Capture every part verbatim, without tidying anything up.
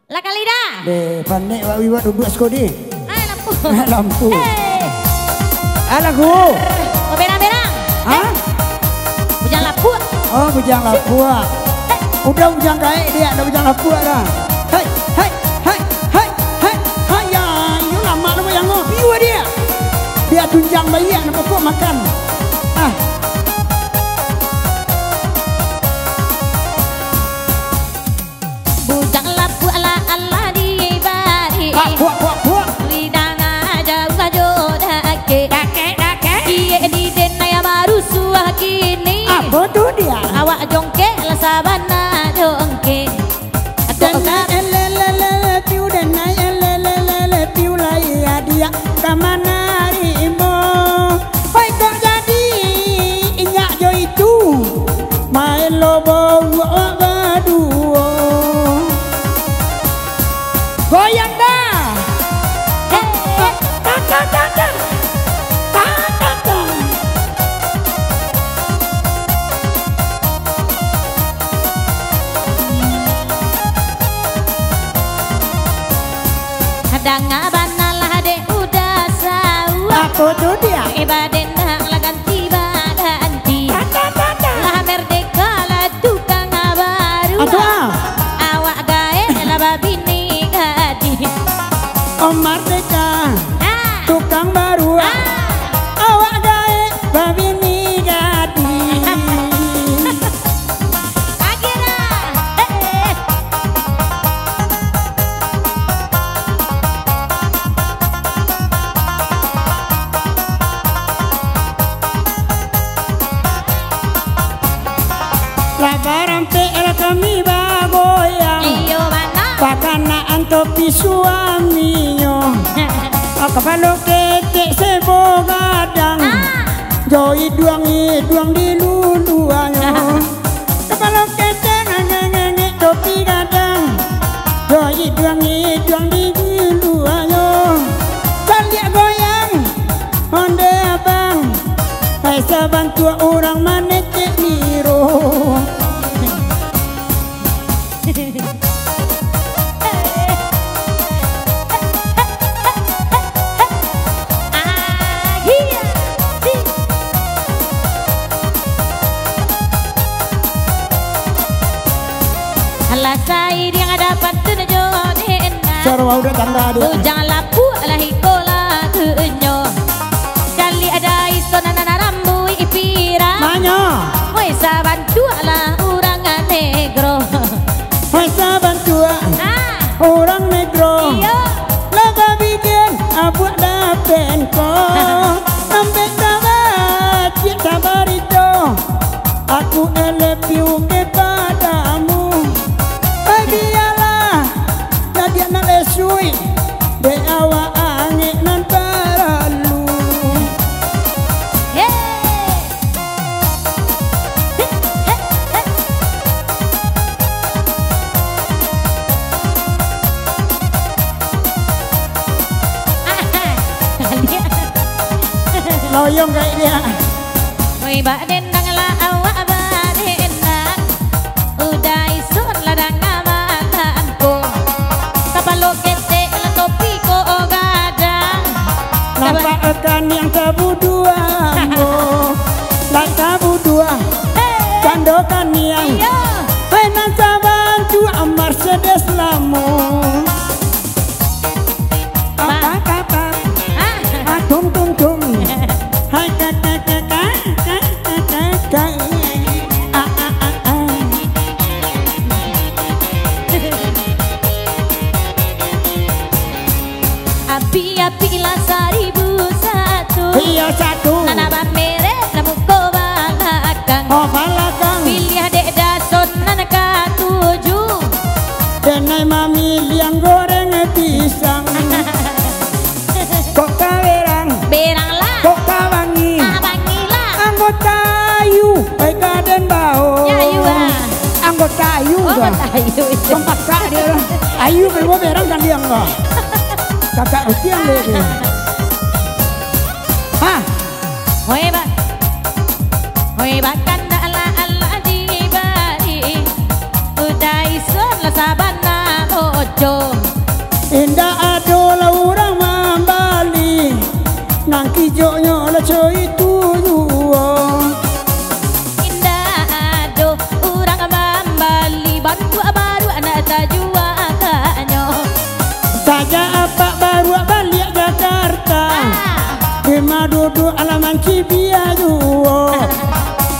Lah kali dah. Deh, panek wak wiwak duduak siko di. Ah, lampu. Lampu. Hei. Ah, lagu. Berang-berang. Hah? Bujang lapuak. Oh, bujang lapuak. Hei. Udah bujang kaik dia, dah bujang lapuak dah. Hei, hei, hei, hei, hei, hei, ya, iyo lamak tu bujang tu. Piu dia. Dia tunjang bayi, nak pokok makan. Ah. Bujang lapuak lah alah dibari. Ah, puak, puak, puak. Lidang jauah jo dakek. Dakek, dakek. Iye di denai marusuah kini. Apo tu dia? Awak jongkek lah sabana jongkek. Denai elelelele piu, denai elelelele piu lai adiak ka manarimo. Oi, kok jadi inyak jo itu, maelo bauak baduo. Goyang dah. Eh, eh, tak, tak, tak, tak. Tak, tak, tak. Danga bana lah dek udah sauak. Apo tu dia? Eh, badan dah lah ganti baganti. Lah merdeka lah tukang baruak. Apo? Awak gaek lah babini gadih. Oh, merdeka. Ah. Tukang baruak. Ah. Awak gaek babini gadih. Akhirnya, eh, eh. Lah barampek lah kami bagoyang. Iyo, bana. Pakanaan topi suaminyo. Kapalo ketek sebo gadang. Ah. Jo iduang-iduang di luluanyo. Kapalo ketek ngangek-ngangek topi gadang. Jo iduang-iduang di luluanyo. Caliak goyang, onde abang. Hai sabantuak urang manecek niro. Alah sairiang dapat tu jo denai. Suaro udah tanda dia. Bujang lapuak lah iko lagunyo. Caliak ado iso nan, nan rambuik pirang. Manyo? Woi, sabantuak lah urang negro. Woi, sabantuak. Ah. Urang negro. Iyo. Lah babikin abuak dapen ko. Ambek tabaciak tabarito. Aku elepiu kepadamu. Eh, bialah. Jadi anak lesuik, dek awak angek nan talalu. Hei! Loyong kayak dia. Woi, bak dendang lah awak badendang. Udah isun ladang aman ko. Kapalo ketek lah topi ko gadang. Nampak kaniang tabuduang ko. Lah tabuduang. Hei. Cando kaniang. Iyo. Hei, nan sabantuak Mercedes lamo. Apa, apa? Ah. Ah, tung, tung, tung. Hai, ka, ka, ka. Ah, ah, ah, ah. Api-api lah saribu satu. Iyo, satu. Nan bamerek lah muko balakang. Oh, balakang. Piliah dek Dason nan katuju. Denai mamiliang goreng pisang. Kok ka berang? Berang lah. Kok ka bangi? Ah, bangi lah. Anggota ayu, baik kaden bao. Ya, ayu, ah. Anggota ayu. Oh, anggota ayu itu. Tempat kak dia lah. Ayu kalau mau berang kan dia enggak. Kakak kucing dia, dia. Hah? Hoi, ba-, hoi, bakandak lah alah dibari. Udah isun lah sabana, oh, Jo. Indak ado lah urang mambali, nan kijoknyo lah co itu juo. Indak ado urang mambali, bantuak baruak nak tajuakanyo. Sajak apak baruak baliak Jakarta, ah, dima duduak alah mancibia juo.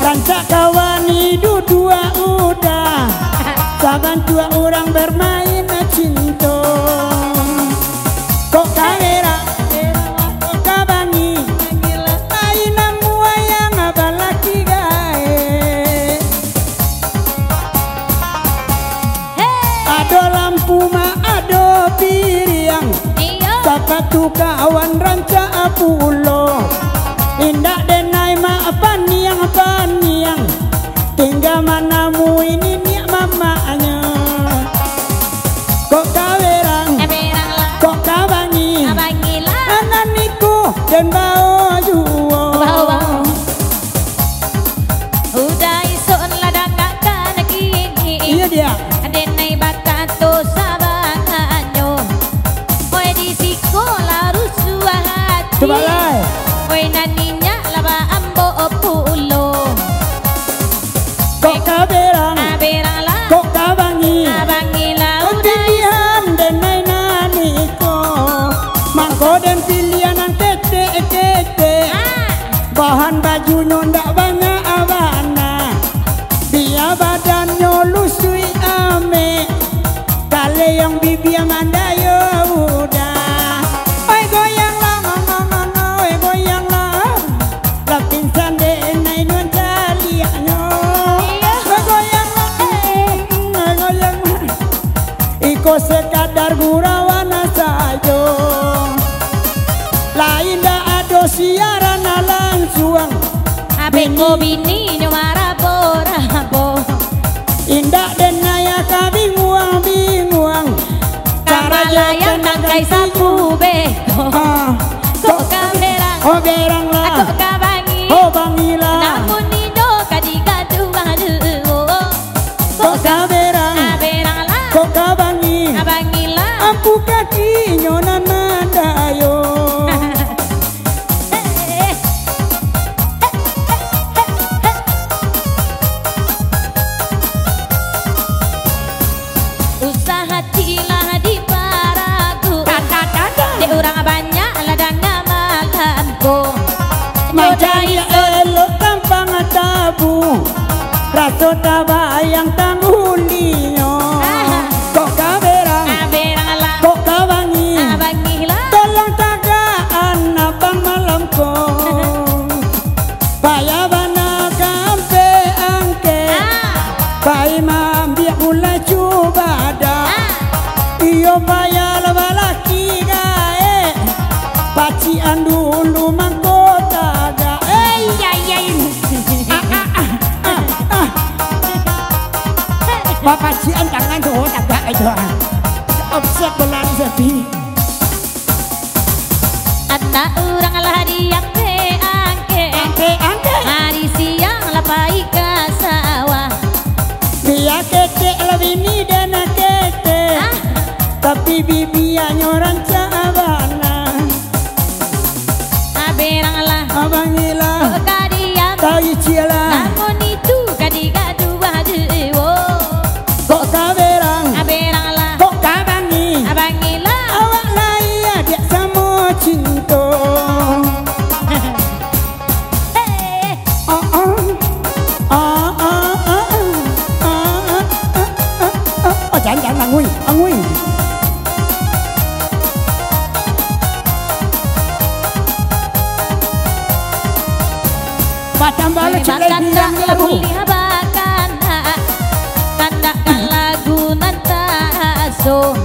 Rancak kawan ni duduak udah, sabantuak urang bermain cinto. Kok ka berang, kok ka bangi, lain namuah yang balaki gaek. Ado lampu ma, ado piriang, iyo, sapatu kawan rancak pulo. Indak denai ma paniang-paniang, tingga manamui niniak mamaknyo. Kok ka berang, eh, berang lah, kok ka bangi, ka bangi lah, anak niko den bao juo. Bao, bao. Udah isok lah dangakan kini. Iyo, dia. Denai bakato sabananyo. Oi, di siko lah rusuah hati. Coba lai. Oi, nan inyak lah baambok pulo. Kok ka berang? Ah, berang lah. Kok ka bangi? Ah, bangi lah. Udah pilihan den nai nan iko. Mangko den pilihan nan ketek-ketek. Ah. Bahan bajunyo ndak banyak bana. Bia badannyo lusuik amek. Kaleang bibia mandayo udah. Oi, goyang lah, ngong, ngong, ngong, ngong, oi, goyang lah. Lah pingsan dek nai nuan caliaknyo. Iyo. Oi, goyang lah, eh, oi, goyang lah. Iko sekadar gurauan sajo. Lai ndak ado siaran langsuang. Abek ko bininyo marabo-rabo. Indak den naya ka binguang-binguang. Ka malayang tangkai sapu beko. Ah. Kok ka berang. Oh, berang lah. Kok ka bangi. Oh, bangi lah. Namun inyo ka digaduah duo. Kok ka berang. Ah, berang lah. Kok ka bangi. Ah, bangi lah. Ampu kakinyo nan mandayo. Usah hati lah diparagu. Dek urang banyak lah danga malam ko. Mancaliak elok tampang tabu. Raso tabayang tanggulinyo. Aha. Kok ka berang. Ah, berang lah. Kok ka bangi. Ah, bangi lah. Tolong tagakan abang malam ko. Payah bana ka ampek angkek. Ah. Pai maambiak gulai cubadak. Ah. Iyo payah lah balaki gaek. Pacikan dulu mangko tagak. Eh, iya, iya, ini. Ah, ah, ah, ah, ah. Bapacikan tangan tu, oh, tagak aja. Offset bola ni, Sepi. Anak urang lah diangkek-angkek. Angkek-angkek. Ari siang lah pai ka sawah. Bia ketek lah bini den ketek. Ah. Tapi bibianyo rancak bana. Ah, berang lah. Abang Ila. Kok ka diam. Taicik lah. Namun itu ka digaduah juo. Kok ka berang. Ah, berang lah. Kok ka bangi. Abang Ila. Awak lai adiak samo cinto. Hei. Ah, ah. Ah, ah, ah, ah. Ah, ah, ah, ah, ah, ah. Oh, jan, jan, angui, angui. Batambah lo cik lai bilang lah tu. Buliah bakanak, kandakkan lagu nan taraso.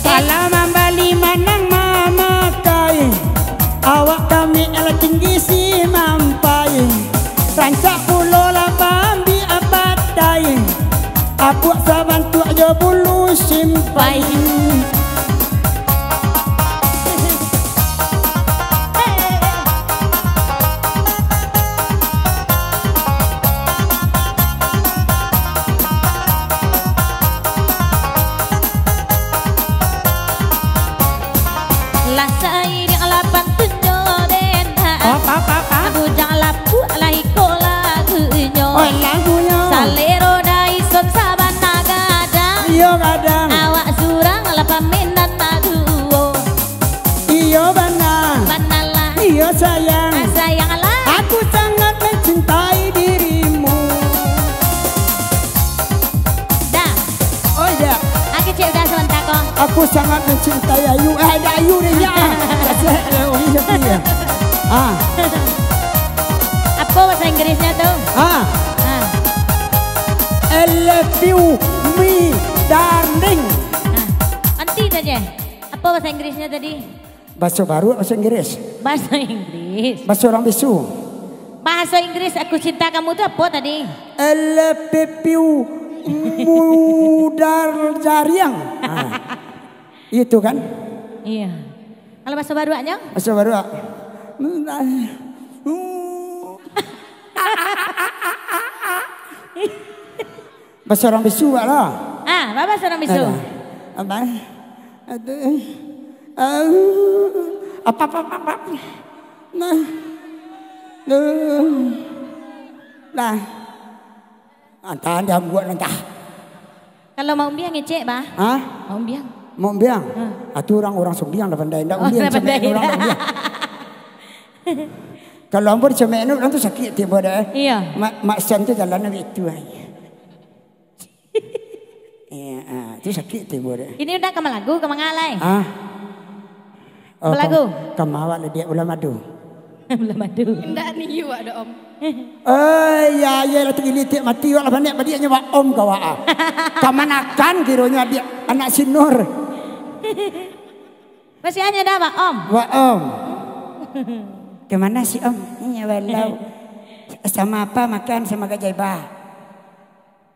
Kalau mambali manang mamakai, awak kami lah tinggi si mampai. Rancak pulo lah baambiak patai, apuak sabantuak jo bulu simpai. Oh, lagunyo. Salero Daison sabana gadang. Iyo, gadang. Awak surang lah pamindan baduo. Iyo, bana. Banalah. Iyo, sayang. Ah, sayanglah. Aku sangat mencintai dirimu. Dah. Oh, iya. Aki cek udah sementako. Aku sangat mencintai Ayu. Eh, ada Ayu ni, ya. Kasih, eh, oh, iya, iya. Ah. Apo bahasa Inggrisnyo tu? Ah. Ah. I love you, me darling. Ah. Anti saja. Apo bahasa Inggrisnyo tadi? Baso Baruak, baso Inggris. Baso Inggris. Baso urang bisu. Bahaso Inggris "Aku cinta kamu" tu apo tadi? I love you, mudar jariang. Ah. Itu kan? Iya. Kalau baso Baruaknyo? Baso Baruak. Baso urang bisu lah. Ah, baso urang bisu. Alah. Apa? Aduh. Au. Apa, apa, apa, apa? Nah. Duh. Nah. Antah dia buat antah. Kalau Mak Umbiang ngecek, bah? Hah? Mak Umbiang. Mak Umbiang? Ha. Ah, tu urang-urang Sumbiang lah pandai. Ndak Oh, Umbiang, ndak pandai. Cemek urang ndak Umbiang. Kalau ambo dicemek urang tu sakik tibo deh. Iya. Mak, Mak San tu jalan bitu ai. Iya, ah, tu sakik tibo deh. Ini udah ka malagu, ka manga lai? Ah. Oh, Balagu? Kam-, kama awak lah diak bulan madu. Bulan madu. Indak ni, yu, wak do, Om. Oh, iya, iya, lah tinggi litik mati, wak lah banyak badiaknyo, wak, Om, ka wak, ah. Kamanakan kironyo adiak anak si Nur. Masih hanya dah, wak, Om? Wak, Om. Kemana si Om? Iya, walau. Sama apa makan sama gajah bah.